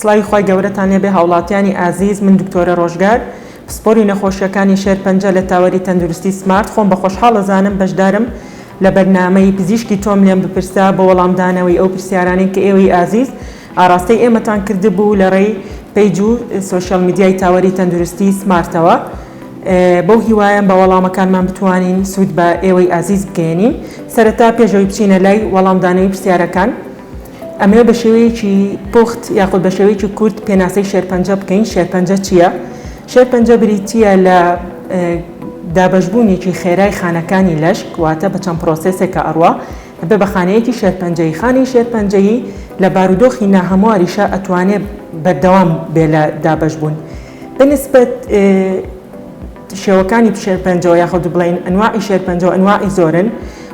سڵاوی خوای گەورەتان لێبێ هاوڵاتیانی ئازیز من دکتۆرە ڕۆژگار پسپۆری نەخۆشیەکانی شێرپەنجە لە تاوەری تەندروستی سمارت خۆم بە خۆشحاڵ ئەزانم بەشدارم لە بەرنامەی پزیشکی تۆم لێم بپرسە بۆ وەڵامدانەوەی ئەو پرسیارانەی کە ئێوەی ئازیز ئاڕاستەی ئێمەتان کردبوو لە ڕێی page و social media ی تاوەری تەندروستی سمارتەوە بەو هیوایەم بە وەڵامەکانمان بتوانین سوود بە ئێوەی ئازیز بگەیەنین سەرەتا پێش ئەوەی بچینە لای وەڵامدانەوەی پرسیارەکان ئەمەوێ بە شێوەیەکی پوخت یاخود بە شێوەیەکی کورت پێناسەی شێرپەنجە بکەین شێرپەنجە چییە؟ شێرپەنجە بریتییە لە دابەشبوونێکی خێرای خانەکانی لەش واتە بە چەند پرۆسێسێکە ئەڕوا ئەبێ بە خانەیەکی شێرپەنجەیی خانەی شێرپەنجەیی لە بارودۆخی ناهەمواریشا ئەتوانێ بەردەوام بێ لە دابەشبوون بە نسبەت شێوەکانی شێرپەنجەوە یاخود بڵێین ئەنواعی شێرپەنجەوە ئەنواعی زۆرن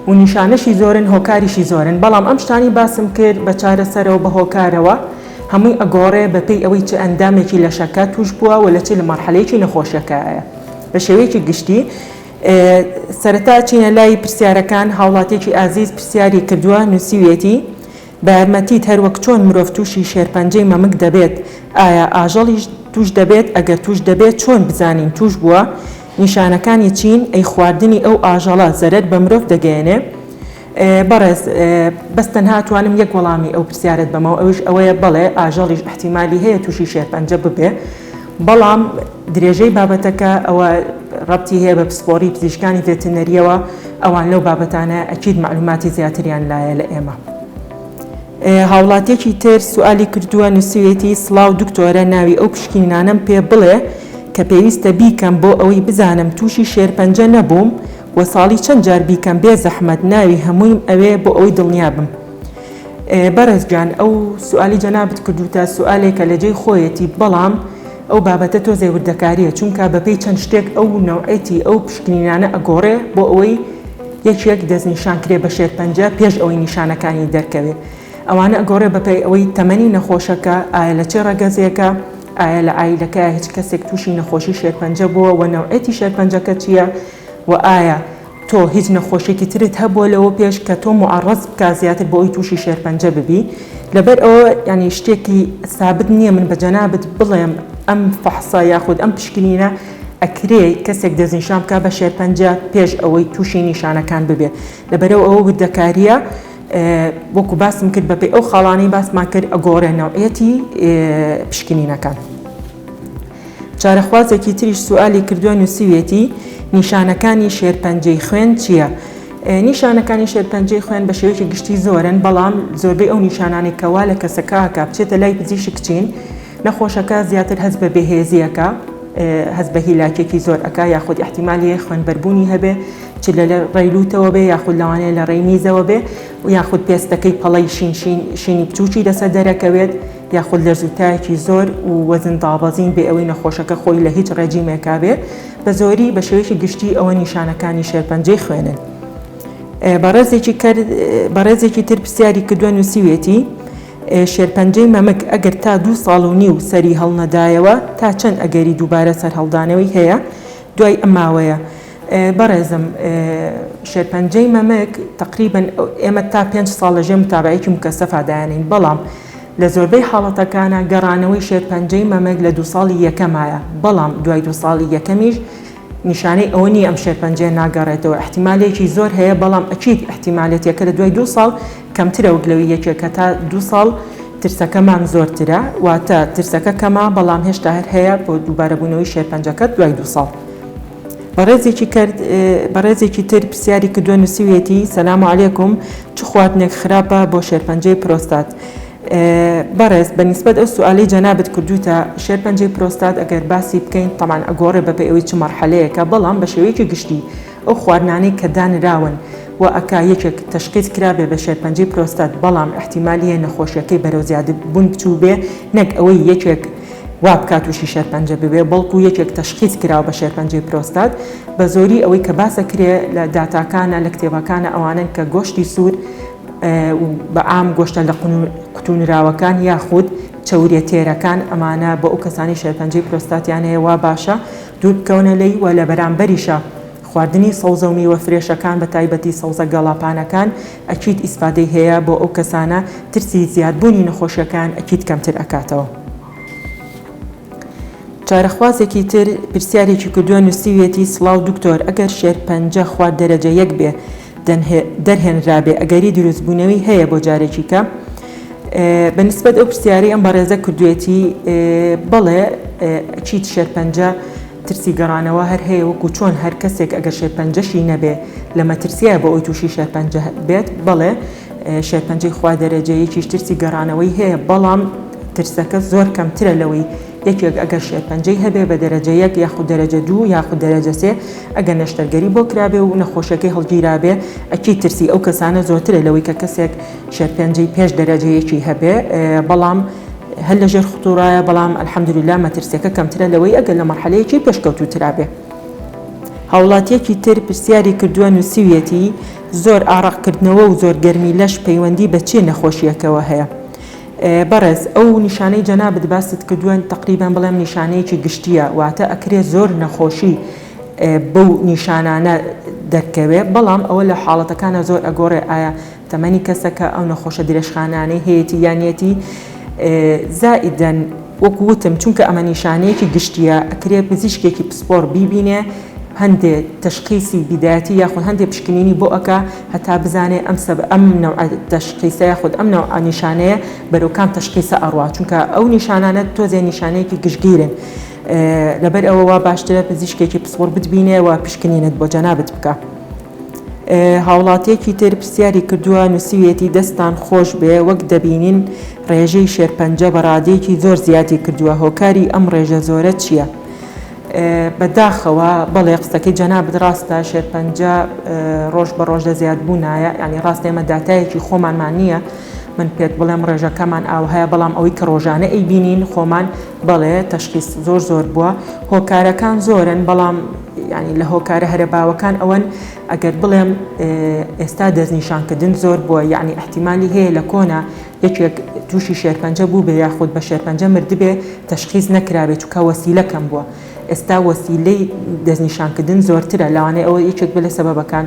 و نیشانەشی زۆرن هۆکاریشی زۆرن بەڵام ئەم شتانی باسم کرد بە چارەسەرەوە بە هۆکارەوە هەمووی ئەگۆڕێ بە پێی ئەوەی چ ئەندامێکی لەشەکە توش بووە و لە چ لە مەرحەلەیەکی نەخۆشیەکەیە بە شێوەیەکی گشتی سەرەتا چینە لای پرسیارەکان هاوڵاتیەکی ئازیز پرسیاری کردووە نووسیویەتی بە یارمەتیت هەروەک چۆن مرۆڤ تووشی شێرپەنجەی مەمک دەبێت ئایا ئاژەڵیش تووش دەبێت ئەگەر تووش دەبێت چۆن بزانین تووش بووە نیشانەکانی چین ئەی خواردنی ئەو ئاژەڵە زەرەر بە مرۆڤ دەگەیەنێ بەڕێز بەس تەنها توانم یەک وەڵامی ئەو پرسیارەت بەمەوە ئەویش ئەوەیە بەڵێ ئاژەڵیش ئیحتیمالی هەیە تووشی شێرپەنجە ببێ بەڵام درێژەی بابەتەکە ئەوە ڕەبتی هەیە بە پسپۆڕی پزیشکانی ڤێترنەریەوە ئەوان لەو بابەتانە ئەکید مەعلوماتی زیاتریان لایە لە ئێمە. هاوڵاتیەکی تر سوالی کردووە نوسیویەتی سڵاو دکتۆرە ناوی ئەو پشکنینانەم پێ بڵێ کە پێویستە بیکەم بۆ ئەوەی بزانم توشی شێرپەنجە نەبووم وە ساڵی چەند جار بیکەم بێ زەحمەت ناوی هەموویم ئەوێ بۆ ئەوەی دڵنیا بم. بەڕێز گیان ئەو سوالی جەنابت کردوتە سوالێکە لە جێی خۆیەتی بەڵام ئەو بابەتە تۆزێ وردەکاریە چونکە بەپێی چەند شتێک ئەو نەوعێتی ئەو پشکنینانە ئەگۆڕێ بۆ ئەوەی یەکێک دەستنیشان کرێ بە شێرپەنجە پێش ئەوەی نیشانەکانی دەرکەوێ ئەوانە ئەگۆڕێ بەپێی ئەوەی تەمەنی نەخۆشەکە ئایا لە چێ ڕەگەزێکە ئایا لە عایلەکەیا هیچ کەسێک تووشی نەخۆشی شێرپەنجە بووە وە نەوعێتی شێرپەنجەکە چییە وە ئایا تۆ هیچ نەخۆشیەکی ترت هەبووە لەوە پێش کە تۆ معەڕەز بکا زیاتر بۆ ئەوی تووشی شێرپەنجە ببی لەبەر ئەوە یانی شتێکی سابت نییە من بە جەنابت بڵێم ئەم فەحسە یاخود ئەم پشکنینە ئەکرێ کەسێک دەستنیشان بکا بە شێرپەنجە پێش ئەوەی تووشی نیشانەکان ببێ لەبەرەو ئەوە وردەکاریە وەکو باسم کرد بەپێی ئەو خاڵانەی باسمان کرد ئەگۆڕێ نەوعیەتی پشکنینەکان. چارەخوازێکی تریش سوالی کردووە نووسیویەتی، نیشانەکانی شێرپەنجەی خوێن چییە؟ نیشانەکانی شێرپەنجەی خوێن بە شێوەیەکی گشتی زۆرن، بەڵام زۆربەی ئەو نیشانانەی کە وا لە کەسەکە ئەکا بچێتە لای پزیشک چین، نەخۆشەکە زیاتر هەست بە بێهێزی ئەکا، هەست بە هیلاکیەکی زۆر ئەکا یاخود ئیحتیمالی هەیە خوێنبەربوونی هەبێ چ لە ڕێی لووتەوە بێ یاخود لەوانەیە لە ڕێی میزەوە بێ یاخود پێستەکەی پەڵەی شین شین شینی بچووکی لەسەر دەرەکەوێت یاخود لەرز و تایەکی زۆر و وەزن دابەزین بێ ئەوەی نەخۆشەکە خۆی لە هیچ ڕێجیمێکا بێ بە زۆری بە شێوەیەکی گشتی ئەوە نیشانەکانی شێرپەنجەی خوێنن. بەڕێزێکی کەر بەڕێزێکی تر پرسیاری کردووە نووسیوێتی شێرپەنجەی مەمک ئەگەر تا دوو ساڵ و نیو سەری هەڵنەدایەوە تا چەند ئەگەری دووبارە سەرهەڵدانەوەی هەیە دوای ئەم ماوەیە؟ بەڕێزم شێرپەنجەی مەمک تەقریبەن ئێمە تا پێنج ساڵ لە ژێر متابعەیەکی مکەسەفا دایانین بەڵام لە زۆربەی حاڵەتەکانا گەڕانەوەی شێرپەنجەی مەمک لە دوو ساڵی یەکەمایە بەڵام دوای دوو ساڵی یەکەمیش نیشانەی ئەوە نییە ئەم شێرپەنجەیە ناگەڕێتەوە ئیحتیمالێکی زۆر هەیە بەڵام ئەکید ئیحتیمالەتیەکە لە دوای دوو ساڵ کەمترە وەک لەوەی یەکێک کە تا دوو ساڵ ترسەکەمان زۆرترە واتە ترسەکە کەمە بەڵام هێشتا هەر هەیە بۆ دووبارەبوونەوەی شێرپەنجەکە دوای دوو ساڵ. بەڕێزێکی کرد بەڕێزێکی تر پرسیاری کردووە نووسیویەتی سلام علیکم چ خواردنێک خراپە بۆ شێرپەنجەی پرۆستات بەڕێز بە نیسبەت ئەو سوالەی جەنابت کردوتە شێرپەنجەی پرۆستات ئەگەر باسی بکەین تەمان ئەگۆڕێ بەپێی ئەوەی چ مەرحەلەیەکە بەڵام بە شێوەیەکی گشتی ئەو خواردنانەی کە دانراون و ئەکا یەکێک تەشخیس کرابێ بە شێرپەنجەی پرۆستات بەڵام ئیحتیمالی هەیە نەخۆشیەکەی بەرەو زیادبوون بچووبێ نەک ئەوەی یەکێک وا بکات تووشی شێرپەنجە ببێ بەڵکو یەکێک تەشخیس کراوە بە شێرپەنجەی پرۆستات بە زۆری ئەوەی کە باس ئەکرێ لە داتاکانە لە کتێبەکانە ئەوانەن کە گۆشتی سوور و بە عام گۆشتە لە قوتونراوەکان یاخود چەوریە تێرەکان ئەمانە بۆ ئەو کەسانەی شێرپەنجەی پرۆستاتیان هەیە وا باشە دوور بکەونە لێی و لە بەرامبەریشا خواردنی سەوزە و میوە فرێشەکان بە تایبەتی سەوزە گەڵاپانەکان ئەکید ئیسفادەی هەیە بۆ ئەو کەسانە ترسی زیادبوونی نەخۆشیەکان ئەکید کەمتر ئەکاتەوە. چارەخوازێکی تر پرسیارێکی کردووە نووسیویەتی سڵاو دکتۆر ئەگەر شێرپەنجە خوار دەرەجە یەک بێ دەرهێنرابێ ئەگەری دروستبوونەوەی هەیە بۆ جارێکی کە؟ بە نسبەت ئەو پرسیارەی ئەم بەڕێزە کردوێتی بەڵێ چیت شێرپەنجە ترسی گەڕانەوە هەر هەیە وەکو چۆن هەر کەسێک ئەگەر شێرپەنجەشی نەبێ لە مەترسیایە بۆ ئەوی تووشی شێرپەنجە بێت بەڵێ شێرپەنجەی خوا دەرەجە یەکیش ترسی گەڕانەوەی هەیە بەڵام ترسەکە زۆر کەمترە لەوەی یەکێک ئەگەر شێرپەنجەی هەبێ بە دەرەجە یەک یاخود دەرەجە دوو یاخود دەرەجە سێ ئەگەر نەشتەرگەری بۆ کرابێ و نەخۆشیەکەی هەڵگیرابێ ئەکید ترسی ئەو کەسانە زۆرترە لەوەی کە کەسێک شێرپەنجەی پێش دەرەجە یەکی هەبێ بەڵام هەر لەژێر خطورایە بەڵام الحمدللە مەترسیەکە کەمترە لەوەی ئەگەر لە مەرحەلەیەکی پێشکەوتووترابێ. هاوڵاتیەکی تر پرسیاری کردووە نووسیویەتی، زۆر ئارەق کردنەوە و زۆر گەرمی لەش پەیوەندی بە چ نەخۆشیەکەوە هەیە؟ بەڕێز ئەو نیشانەی جەنابت باست کردووە تەقریبەن بڵێم نیشانەیەکی گشتیە واتە ئەکرێ زۆر نەخۆشی بەو نیشانانە دەرکەوێ بەڵام ئەوە لە حاڵەتەکانە زۆر ئەگۆڕێ ئایا تەمەنی کەسەکە ئەو نەخۆشە درێژخانانەی هەیەتی یان نیەتی زائیدەن وەکو وتم چونکە ئەمە نیشانەیەکی گشتیە ئەکرێ پزیشکێکی پسپۆڕ بیبینێ هەندێ تەشخیسی بیدایەتی یاخود هەندێ پشکنینی بۆ ئەکا هەتا بزانێ ئەم سەب ئەم نەوعە تەشخیسە یاخود ئەم نەوعە نیشانەیە بەرەو کام تەشخیسە ئەڕوا چونکە ئەو نیشانانە تۆزێ نیشانەیەکی گشتگیرن لەبەر ئەوە وا باشترە پزیشکێکی پسپۆڕ بتبینێ و پشکنینت بۆ جەنابت بکا. هاوڵاتیەکی تر پرسیاری کردووە نووسیویەتی دەستتان خۆش بێ وەک دەبینین ڕێژەی شێرپەنجە بە ڕادەیەکی زۆر زیادی کردووە هۆکاری ئەم ڕێژە زۆرە چییە؟ بە داخەوە بەڵێ قسەکەی جەنابت ڕاستە شێرپەنجە ڕۆژ بە ڕۆژ لە زیادبوونایە یانی ڕاستە ئێمە داتایەکی خۆمانمان نییە من پێت بڵێم ڕێژەکەمان ئاوهایە بەڵام ئەوەی کە ڕۆژانە ئەیبینین خۆمان بەڵێ تەشخیس زۆر زۆر بووە هۆکارەکان زۆرن بەڵام یانی لە هۆکارە هەرە باوەکان ئەوەن ئەگەر بڵێم ئێستا دەستنیشانکردن زۆر بووە یعنی احتیمالی هەیە لە کۆنا یەکێک تووشی شێرپەنجە بووبێ یاخود بە شێرپەنجە مردبێ تەشخیس نەکرابێ چونکە وەسیلە کەم بووە ئێستا وەسیلەی دەستنیشانکردن زۆرترە لەوانەیە ئەوە یەکێک بێ لە سەبەبەکان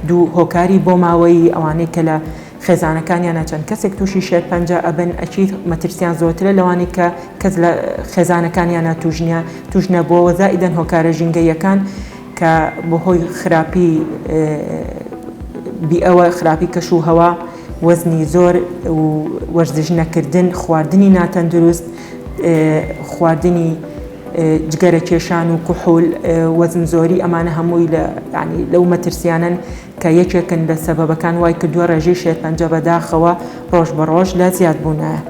دوو هۆکاری بۆماوەیی ئەوانەی کە لە خێزانەکانیانە چەند کەسێک تووشی شێرپەنجە ئەبن ئەکید مەترسیان زۆرترە لەوانەی کە کەس لە خێزانەکانیانە توش نیە توش نەبووە وە زائیدەن هۆکارە ژینگەییەکان کە بەهۆی خراپی بیئەوە خراپی کەش و هەوا وەزنی زۆر و وەرزش نەکردن خواردنی ناتەندروست خواردنی جگەرە کێشان و کحول وەزن زۆری ئەمانە هەمووی لە ینی لەو مەترسیانەن کە یەکێکن لە سەبەبەکان وای کردووە ڕێژەی شێرپەنجە بەداخەوە ڕۆژ بە ڕۆژ لە زیادبوونایە.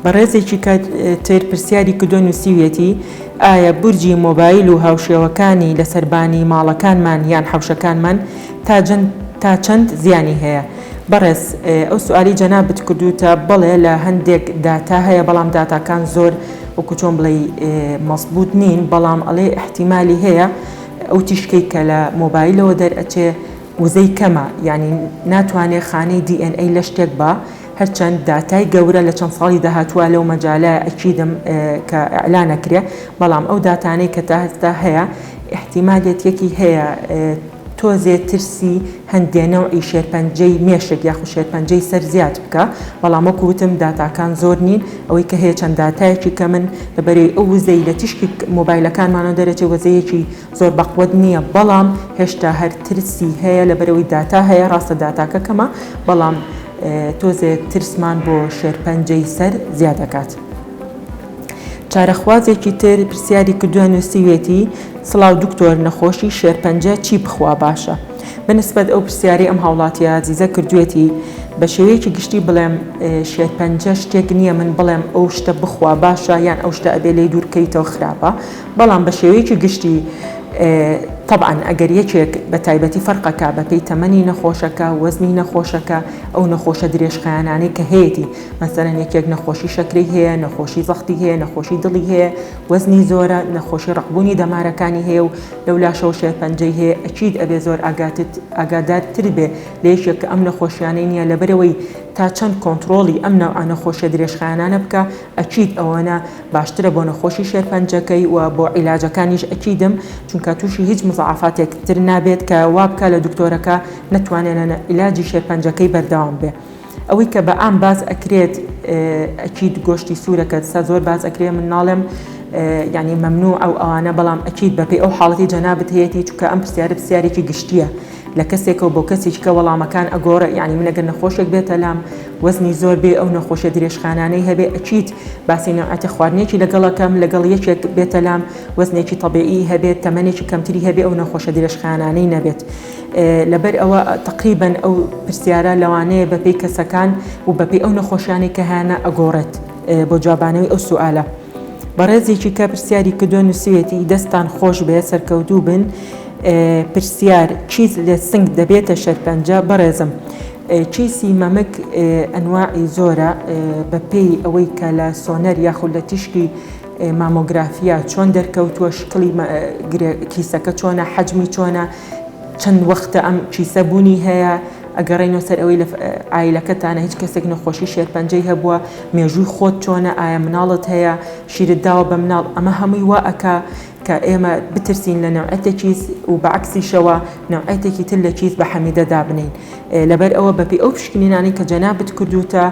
بەڕێزێکی کە تر پرسیاری کردووە نووسیویەتی، ئایا بورجی مۆبایل و هاوشێوەکانی لە سەربانی ماڵەکانمان یان حەوشەکانمان تا تا چەند زیانی هەیە؟ بەڕێز ئەو سوالی جەنابت کردووتە بەڵێ لە هەندێک داتا هەیە بەڵام داتاکان زۆر وەکو چۆن بڵێی مەزبووت نین بەڵام ئەڵێ ئیحتیمالی هەیە ئەو تیشکەی کە لە مۆبایلەوە دەرئەچێ وزەی کەمە یانی ناتوانێ خانەی DNA لەش تێک با هەرچەند داتای گەورە لە چەند ساڵی داهاتووە لەو مەجالە ئەکیدم کە ئیعلان ئەکرێ بەڵام ئەو داتانەی کە تا ئێستا هەیە ئیحتیمالێتیەکی هەیە تۆزێ ترسی هەندێ نەوعی شێرپەنجەی مێشک یاخود شێرپەنجەی سەر زیاد بکا بەڵام وەکو وتم داتاکان زۆر نین ئەوەی کە هەیە چەند داتایەکی کەمن لەبەرەی ئەو وزەی لە تیشکی مۆبایلەکانمانەوە دەرەچێ وەزەیەکی زۆر بەقوەت نییە بەڵام هێشتا هەر ترسی هەیە لەبەرەوەی داتا هەیە ڕاستە داتاکە کەمە بەڵام تۆزێ ترسمان بۆ شێرپەنجەی سەر زیاد ئەکات. چارەخوازێکی تر پرسیاری کردووە نووسیوێتی، سڵاو دکتۆر نەخۆشی شێرپەنجە چی بخوا باشە؟ بە نسبەت ئەو پرسیارەی ئەم هاوڵاتیە ئازیزە کردوێتی بە شێوەیەکی گشتی بڵێم شێرپەنجە شتێک نییە من بڵێم ئەو شتە بخوا باشە یان ئەو شتە ئەبێ لێی دوور کەیتەوە خراپە بەڵام بە شێوەیەکی گشتی تەبعەن ئەگەر یەکێک بە تایبەتی فەرقەکە بە پێی تەمەنی نەخۆشەکە وەزنی نەخۆشەکە ئەو نەخۆشە درێژخایەنانەی کە هەیەتی مەسەلەن یەکێک نەخۆشی شەکرەی هەیە، نەخۆشی زەختی هەیە، نەخۆشی دڵی هەیە، وەزنی زۆرە، نەخۆشی ڕەقبوونی دەمارەکانی هەیە و لەولاشەوە شێرپەنجەی هەیە، ئەکید ئەبێ زۆر ئاگاتت ئاگادارتر بێ لە یەکێک کە ئەم نەخۆشیانەی نییە لەبەرئەوەی تا چەند کۆنتڕۆڵی ئەم نەوعە نەخۆشیە درێژخایەنانە بکا ئەکید ئەوەنە باشترە بۆ نەخۆشی شێرپەنجەکەی و بۆ عیلاجەکانیش ئەکیدم چونکە تووشی هیچ مزاعەفاتێک تر نابێت کە وابکا لە دکتۆرەکە نەتوانێ لە عیلاجی شێرپەنجەکەی بەردەوام بێ. ئەوەی کە بە عام باس ئەکرێت ئەکید گۆشتی سوورە کە سا زۆر باس ئەکرێ من ناڵێم یعنی مەمنوع ئەو ئەوانە بەڵام ئەکید بەپێی ئەو حاڵەتی جەنابت هەیەتی چونکە ئەم پرسیارە پرسیارێکی گشتیە لە کەسێکەوە بۆ کەسێکی کە وەڵامەکان ئەگۆڕێ یعنی من ئەگەر نەخۆشێک بێتە لام وەزنی زۆر بێ ئەو نەخۆشیە درێژخانانەی هەبێ ئەکید باسی نەوعەتی خواردنێکی لەگەڵ ئەکەم لەگەڵ یەکێک بێتە لام وەزنێکی تەبیعی هەبێت تەمەنێکی کەمتری هەبێ ئەو نەخۆشە درێژخانانەی نەبێت لەبەر ئەوە تەقریبەن ئەو پرسیارە لەوانەیە بەپێی کەسەکان و بەپێی ئەو نەخۆشیانەی کە هەیانە ئەگۆڕێت بۆ جوابانەوەی ئەو سوئالە. بەڕێزێکی کە پرسیاری کردووە نووسیوێتی دەستتان خۆش بێ سەرکەوتوو بن پرسیار کیس لە سنگ دەبێتە شەرپەنجە بەڕێزم کیسی مەمک ئەنواعی زۆرە بەپێی ئەوەی کە لە سۆنەر یاخود لە تیشکی مامۆگرافیا چۆن دەرکەوتووە شکڵی کیسەکە چۆنە حەجمی چۆنە چەند وەختە ئەم کیسە بوونی هەیە ئەگەڕێینەوە سەر ئەوەی لە عایلەکەتانە هیچ کەسێک نەخۆشی شێرپەنجەی هەبووە مێژووی خۆت چۆنە ئایا مناڵت هەیە شیرت داوە بە مناڵ ئەمە هەمووی وا ئەکا کە ئێمە بترسین لە نەوعێتە کیس و بە عەکسیشەوە نەوعێتێکی تر لە کیس بە حەمیدە دابنێین لەبەر ئەوە بەپێی ئەو پشکنینانەی کە جەنابت کردووتە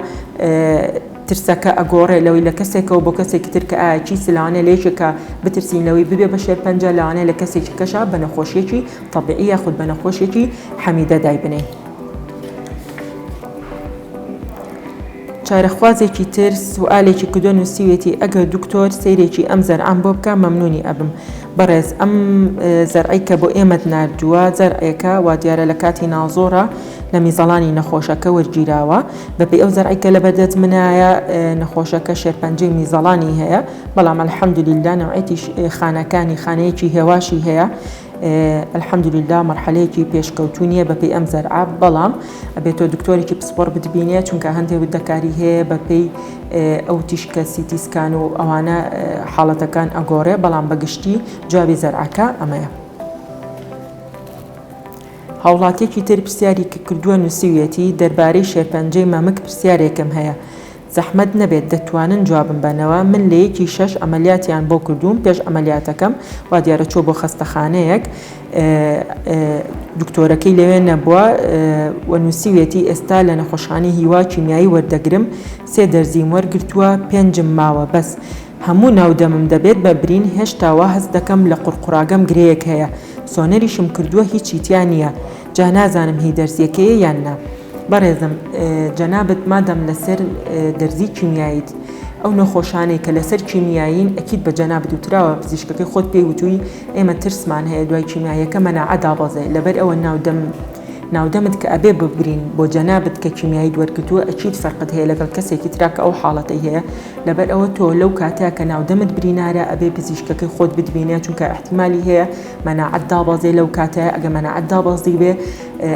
ترسەکە ئەگۆڕێ لەوەی لە کەسێکەوە بۆ کەسێکی تر کە ئایا کیس لەوانەیە لە یەکێکا بترسین لەوەی ببێ بە شێرپەنجە لەوانەیە لە کەسێکی کەشا بە نەخۆشیەکی تەبیعی یاخود بە نەخۆشیەکی حەمیدە دایبنێین. چارەخوازێکی تر سوئالێکی کردوە نوسیوێتی ئەگەر دکتۆر سەیرێکی ئەم زەرعەم بۆ بکا مەمنونی ئەبم بەڕێز ئەم زەرعەی کە بۆ ئێمەت ناردووە زەرعێکە وادیارە لە کاتی نازۆڕە لە میزەڵانی نەخۆشەکە وەرگیراوە بەپێی ئەو زەرعەی کە لەبەردەست منایە نەخۆشەکە شێرپەنجەی میزەڵانی هەیە بەڵام الحمدللە نەوعێتی خانەکانی خانەیەکی هێواشی هەیە الحمدللە مەرحەلەیەکی پێشکەوتوو نییە بەپێی ئەم زەرعە بەڵام ئەبێت تۆ دکتۆرێکی پسپۆڕ بتبینێ چونکە هەندێک وردەکاری هەیە بەپێی ئەو تیشکە CT scan و ئەوانە حاڵەتەکان ئەگۆڕێ بەڵام بەگشتی جوابی زەرعەکە ئەمەیە. هاوڵاتیەکی تر پرسیاری کە کردووە نووسیویەتی دەربارەی شێرپەنجەی مەمک پرسیارێکم هەیە زەحمەت نەبێت دەتوانن جوابم بەنەوە من لە یەکی شەش عەمەلیاتیان بۆ کردووم پێش عەمەلیاتەکەم وا دیارە چووە بۆ خەستەخانەیەک دکتۆرەکەی لەوێ نەبووە و نووسیویەتی ئێستا لە نەخۆشخانەی هیوا کیمیایی وەردەگرم سێ دەرزیم وەرگرتووە پێنجم ماوە بەس هەموو ناو دەمم دەبێت بە برین هێشتا وا هەست دەکەم لە قوڕقوڕاگەم گرێیەک هەیە سۆنەریشم کردووە هیچی تیا نییە جا نازانم هی دەرزیەکەیە یان نا. بەڕێزم جەنابت مادام لەسەر دەرزی کیمیاییت ئەو نەخۆشانەی کە لەسەر کیمیایین ئەکید بە جەنابت وتراوە پزیشکەکەی خۆت پێی وتووی ئێمە ترسمان هەیە دوای کیمیاییەکە مەناعە دابەزێ لەبەر ئەوە ناودەم ناودەمت کە ئەبێ ببرین بۆ جەنابت کە کیمیاییت وەرگرتووە ئەکید فەرقت هەیە لەگەڵ کەسێکی ترا کە ئەو حاڵەتەی هەیە لەبەر ئەوە تۆ لەو کاتە کە ناودەمت برینارە ئەبێ پزیشکەکەی خۆت بتبینێ چونکە ئیحتیمالی هەیە مەناعەت دابەزێ لەو کاتە ئەگە مەناعەت دابەزیبێ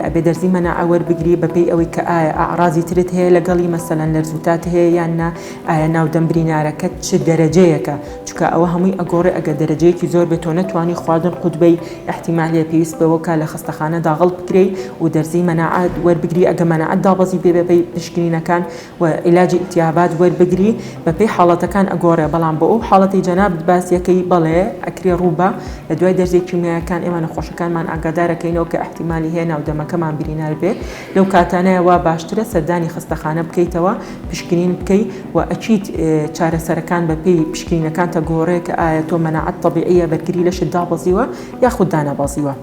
ئەبێ دەرزی مەناعە وەربگری بەپێی ئەوەی کە ئایا ئەعڕازی ترت هەیە لەگەڵی مەسەلەن لەرزوتات هەیە یان نا ئایا ناو دەم برینارەکەت چ دەرەجەیەکە چونکە ئەوە هەمووی ئەگۆڕێ ئەگەر دەرەجەیەکی زۆر بێت تۆ نەتوانی خواردن قوتبەی ئیحتیمال هەیە پێویست بەوە کا لە خەستەخانە داغڵ بکرێی و دەرزی مەناعە وەربگری ئەگە مەناعەت دابەزی بێ بەپێی پشکنینەکان و عیلاجی ئیلتیهابات وەربگری بەپێی حاڵەتەکان ئەگۆڕێ بەڵام بۆ ئەو حاڵەتەی جەنابت باسیەکەی بەڵێ ئەکرێ ڕووبا لە دوای دەرزیە کیمیایەکان ئێمە نەخۆشەکانمان ئاگادارەکەینەوە کە ئیحتیمالی هەیە ناو دەمەکەمان برینار بێ لەو کاتانەیە وا باشترە سەردانی خەستەخانە بکەیتەوە پشکنین بکەی و ئەکید چارەسەرەکان بەپێی پشکنینەکان تەگۆڕێ کە ئایا تۆ مەناعەت تەبیعیە بەرگری لەشت دابەزیوە یاخود دانەبەزیوە.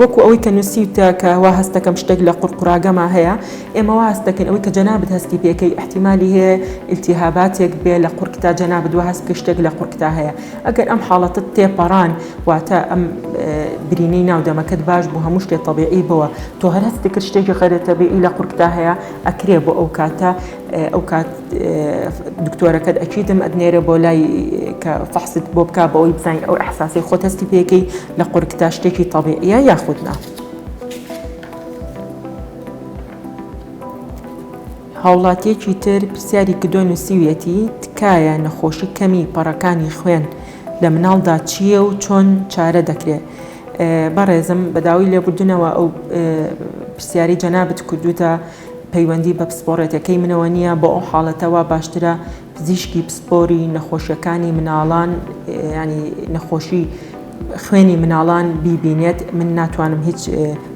وەکو ئەوەی کە نووسیوتە کە وا هەست دەکەم شتێک لە قوڕقوڕاگەما هەیە، ئێمە وا هەست دەکەین ئەوەی کە جەنابت هەستی پێکەی ئیحتیمالی هەیە ئیلتیهاباتێک بێ لە قوڕگتا جەنابت وا هەست بکەی شتێک لە قوڕگتا هەیە ئەگەر ئەم حاڵەتەت تێپەڕان واتە ئەم برینەی ناو دەمەکەت باش بوو هەموو شتێ تەبیعی بۆوە تۆ هەر هەست کرد شتێکی غەیرە تەبیعی لە قوڕگتا هەیە ئەکرێ بۆ ئەو کاتە ئەو کات دکتۆرەکەت ئەکیدم ئەتنێرێ بۆ لای کە فەحست بۆ بکا بۆ ئەوەی بزانین ئەو ئیحساسەی خۆت هەستی پێکەی لە قورگتا شتێکی تەبیعیە یاخود نا. هاوڵاتیەکی تر پرسیاری کردوە نوسیویەتی، تکایە نەخۆشی کەمی پەڕەکانی خوێن لە مناڵدا چییە و چۆن چارە دەکرێ؟ بەڕێزم بەداوای لێبوردنەوە ئەو پرسیارەی جەنابت کردوتە پەیوەندی بە پسپۆڕێتەکەی منەوە نییە، بۆ ئەو حاڵەتە وا باشترە پزیشکی پسپۆری نەخۆشیەکانی مناڵان ینی نەخۆشی خوێنی مناڵان بیبینێت، من ناتوانم هیچ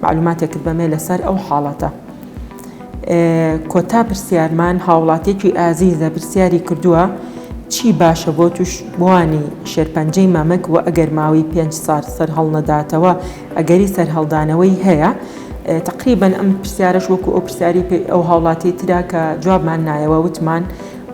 مەعلوماتێکت بەمێ لەسەر ئەو حاڵەتە. کۆتا پرسیارمان هاوڵاتیەکی ئازیزە پرسیاری کردووە چی باشە بۆ توشبوانی شێرپەنجەی مەمک وە ئەگەر ماوەی پێنج سار سەرهەڵنەداتەوە ئەگەری سەرهەڵدانەوەی هەیە؟ تەقریبەن ئەم پرسیارەش وەکو ئەو پرسیاری ئەو هاوڵاتی ترا کە جوابمان نایەوە وتمان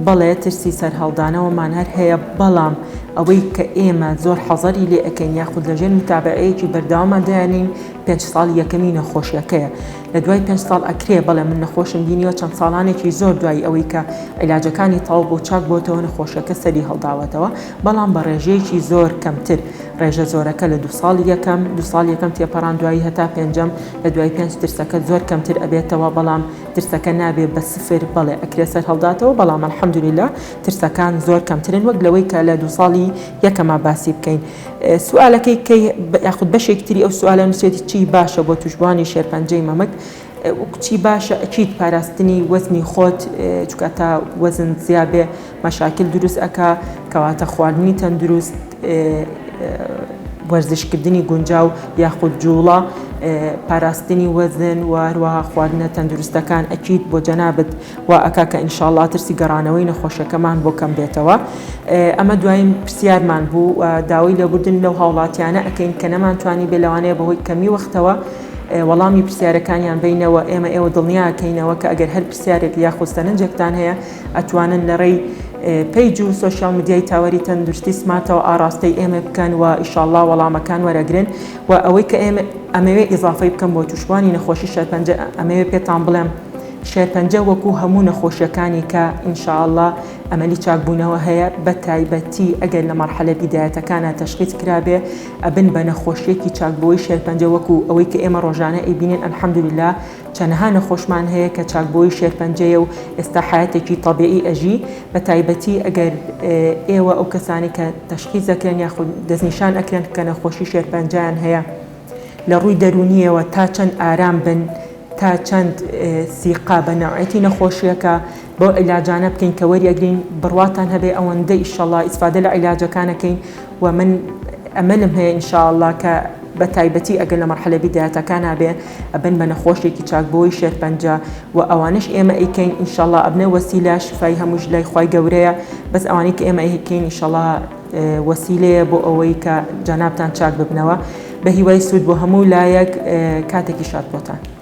بەڵێ ترسی سەرهەڵدانەوەمان هەر هەیە بەڵام ئەوەی کە ئێمە زۆر حەزەری لێ ئەکەین یاخود لەژێر متابعەیەکی بەردەوامان دایانین پێنج ساڵی یەکەمی نەخۆشیەکەیە لە دوای پێنج ساڵ ئەکرێ بەڵێ من نەخۆشم بینیوە چەند ساڵانێکی زۆر دوای ئەوەی کە عیلاجەکانی تەواو بۆ چاک بۆتەوە نەخۆشیەکە سەری هەڵداوەتەوە بەڵام بە ڕێژەیەکی زۆر کەمتر ڕێژە زۆرەکە لە دوو ساڵی یەکەم دوو ساڵ یەکەم تێپەڕان دوایی هەتا پێنجەم لە دوای پێنج ترسەکە زۆر کەمتر ئەبێتەوە بەڵام ترسەکە نابێ بە سفر بەڵێ ئەکرێ سەر هەڵداتەوە بەڵام الحمدللە ترسەکان زۆر کەمترن وەک لەوەی کە لە دوو ساڵی یەکەما باسی بکەین سوالەکەی کەی یاخود بەشێکی تری ئەو سوالە نووسێتی چی باشە بۆ توشبوانی شێرپەنجەی مەمک چی باشە ئەکید پاراستنی وەزنی خۆت چکە تا وەزن زیابێ مەشاکل دروست ئەکا کەواتە خواردنی تەندروست وەرزشکردنی گونجاو یاخود جوڵە پاراستنی وەزن و هەروەها خواردنە تەندروستەکان ئەکید بۆ جەنابت وا ئەکا کە ان شاءاللە ترسی گەڕانەوەی نەخۆشەکەمان بۆ کەم بێتەوە. ئەمە دوایین پرسیارمان بوو و داوای لێبوردن لەو هاوڵاتیانە ئەکەین کە نەمانتوانی بێ لەوانەیە بەهۆی کەمی وەختەوە وەڵامی پرسیارەکانیان بەینەوە ئێمە ئێوە دڵنیا ئەکەینەوە کە ئەگەر هەر پرسیارێک یاخود سەرنجێکتان هەیە ئەتوانن لە ڕێی page و social media ی تاوەری تەندروستی سمارتەوە ئاڕاستەی ئێمە بکەن و ئیشاڵڵا وەڵامەکان وەرەگرن و ئەوەی کە ئێمە ئەمەوێ ئیزافەی بکەم بۆ توشبوانی نەخۆشی شێرپەنجە ئەمەوێ پێتان بڵێم شێرپەنجە وەکو هەموو نەخۆشیەکانی کە ان شاء اللە ئەمەلی چاکبوونەوە هەیە بەتایبەتی ئەگەر لە مەرحەلە بیدایەتەکانا تەشخیس کرابێ ئەبن بە نەخۆشیەکی چاکبووەی شێرپەنجە وەکو ئەوەی کە ئێمە ڕۆژانە ئەیبینین الحمدللە چەنەها نەخۆشمان هەیە کە چاکبووەی شێرپەنجەیە و ئێستا حەیاتێکی تەبیعی ئەژی بەتایبەتی ئەگەر ئێوە ئەو کەسانەی کە تەشخیس دەکرێن یاخود دەستنیشان ئەکرێن کە نەخۆشی شێرپەنجەیان هەیە لە ڕووی دەروونیەوە تا چەند ئارام بن تا چەند سیقە بە نەوعێتی نەخۆشیەکە بەو عیلاجانە بکەین کە وەریئەگرین بڕواتان هەبێ ئەوەندە ئیشەڵا ئیسفادە لە عیلاجەکان ئەکەین و من ئەمەلم هەیە ئینشاءاللە کە بە تایبەتی ئەگەر لە مەرحەلە بیدایەتەکانا بێ ئەبن بە نەخۆشێکی چاکبووەوەی شێرپەنجە و ئەوانەش ئێمە ئەیکەین ئینشاءاللە ئەبنە وەسیلە شفای هەمووش لای خوای گەورەیە بەس ئەوانەی کە ئێمە ئەیکەین ئینشاءاللە وەسیلەیە بۆ ئەوەی کە جەنابتان چاک ببنەوە بە هیوای سوود بۆ هەموو لایەک کاتێکی شاد بۆتان.